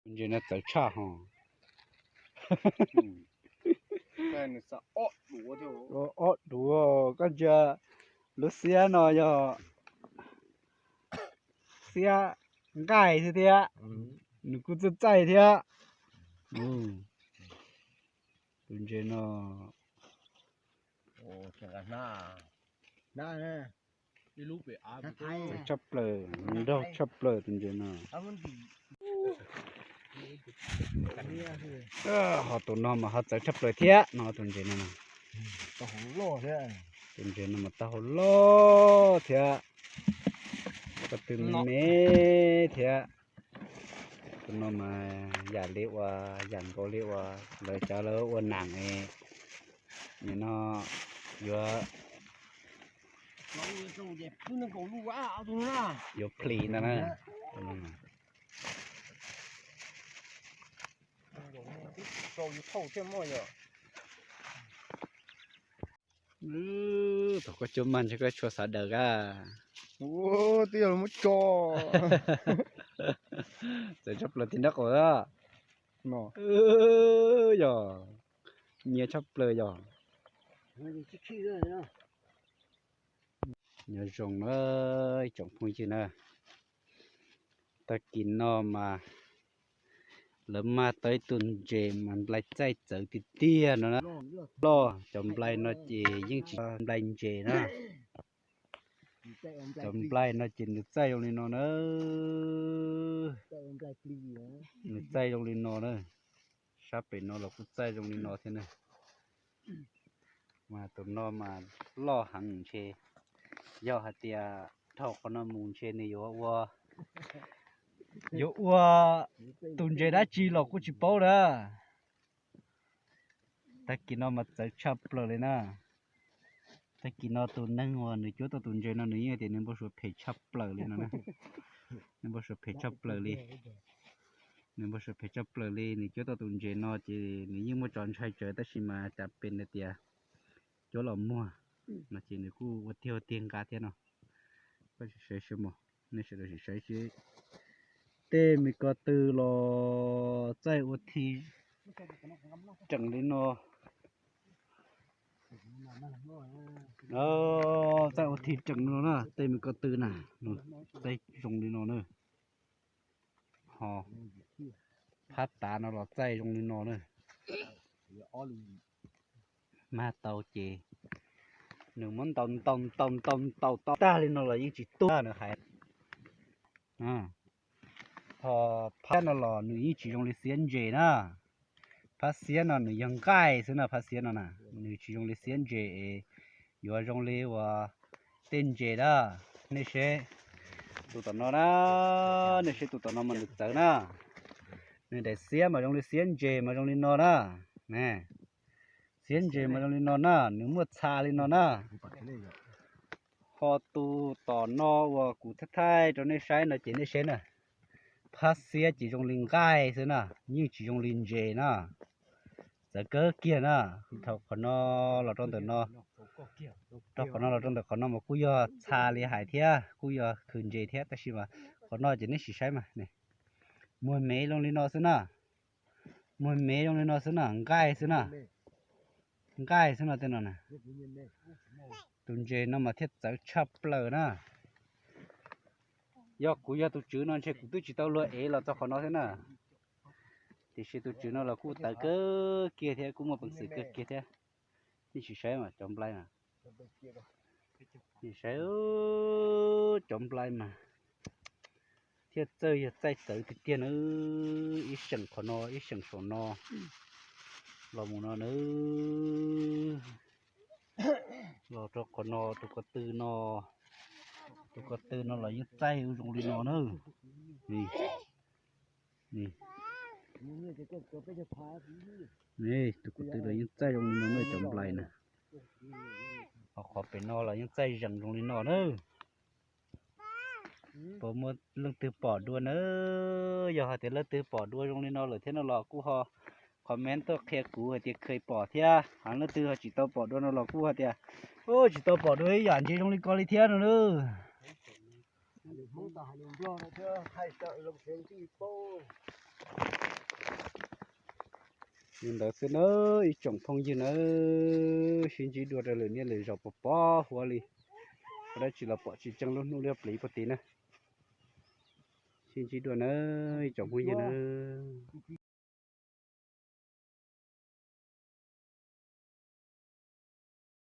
Tus ntses no txawv tshaj ho. Ob duav, koj ntsia lub xiab no yog xiab nqaij xwb thiab, nws kuj txaij txaij thiab. Tus ntses no txawv tshaj plaws, nraug tshaj plaws tus ntses no. Ho tus no mas ho txawv tshaj plaws thiab no, tus ntses no. Tus ntses no mas taub hau loj thiab, ko tw me me thiab. Tus no mas yam li uas yam nkaus li uas lawv cov lawv ua nam, nim no yuav, yuav plis ntag na. Thaum koj cuab mag ntshe koj tshua xav daws kab. Twb yog muab tso. Txawv tshaj plaws tim nraub qaum. Yog nyias tshaj plaws yog. Nyob zoo na ib tsoom phooj ywg na, tag kis no mas lawv mag tau ib tug ntses mas nplai txaij txawv tiag tiag no na. Loj, cov nplai no ces yeej tsis nplai ntses na. Cov nplai no ces nws txaij zoo li no na. Nws txaij zoo li no na. Sab pem no los kuj txaij zoo li no thiab na. Mas tus no mas loj heev ntshe. Yog hais tias dhau qhov no mus ntshe nws yuav ua, yuav ua tus ntses dab tsi los kuj tsis paub na. Tag kis no mas txawv tshaj plaws li na. Tag kis no tus neeg uas nws cuab tau tus ntses no nws yeej tias nws npau suav phem tshaj plaws li no na. Nws npau suav phem tshaj plaws li. Nws npau suav phem tshaj plaws li, nws cuab tau tus ntses no ces nws yeej muaj tso ntshai tsawv tab sis mas cas pes nws tias cuab los muag no ces nws kuj ua tiag ua tiag nqa thiab no. Koj sim saib seb, nej sawv daws sim saib seb, tej me ko tw los txaij ua thi reem li no. Txaij ua thi reem li no na, tej me ko tw na, txaij zoo li no na. Ho phab tav no los txaij zoo li no na. Mag tau ces nws muab ntaus ntaus ntaus ntaus ntaus tau tag li no los yeej tsis tuag nws hais. Ho phab no los nws yeej tsis zoo li xiab ntses na. Phab xiab no nws yog nqaij xwb na, phab xiab no na, nws tsis zoo li xiab ntses es yuav zoo li uas tej ntses na. Nej seb tus tom no na, nej seb tus tom no mas nws txawv na. Nws daim xiab mas zoo li xiab ntses mas zoo li no na. Xiab ntses mas zoo li no na, nws muaj txha li no na. Ho tus tom no uas kuv thaij thaij rau nej saib no ces nej saib na, phab xiab ces zoo li nqaij xwb na, yeej tsis zoo li ntses na. Txawv kawg kiag na. Thaum qhov no los rau ntawm no, rau qhov no los rau ntawm qhov no mas kuj yog txha li hais thiab, kuj yog khwv ntses thiab, tab sis mas qhov no ces nej sim saib mas, muag mev zoo li no xwb na. Muag mev zoo li no xwb na, nqaij xwb na. Nqaij xwb no tej no na. Tus ntses no mas thiaj txawv tshaj plaws na. Yog kuv yog tus tswv no ntshe kuv twb tsis tau luag ev los txog qhov no thiab na. Tiam sis tus tswv no los kuj tawv kawg kiag thiab, kuj muaj peev xwm kawg kiag thiab. Nej sim saib mas cov nplai mas, nej saib cov nplai mas thiaj txawj yog txaij txawv tiag tiag na. Ib seem qhov no ib seem saum no los mus no na. Los rau qhov no tus ko tw no, tus ko tw no los yeej txaij zoo li no na. Tus ko tw los yeej txaij zoo li no na cov nplai na. Ho qhov pem no los yeej txaij zees zoo li no na. Puas muaj leej twg pom dua na? Yog hais tias leej twg pom dua zoo li no lawm thiab no los kuj ho comment tuaj qhia kuv hais tias kheev pom thiab. Ho leej twg ho tsis tau pom dua no los kuj hais tias, u, tsis tau pom dua ib yam ntses zoo li ko li thiab no na. Hais lus Hmoob tau hais lus Nplog no thiab, hais tau zoo seev twb paub. Li ntawd xwb na, ib tsoom phooj ywg na, sib ntsib dua rau lwm niaj lwm zaus pov pob huab li. Ua dab tsi los pom tsis tseeb lub hnub liab pliv puag tid na. Sib ntsib dua na, ib tsoom phooj ywg na.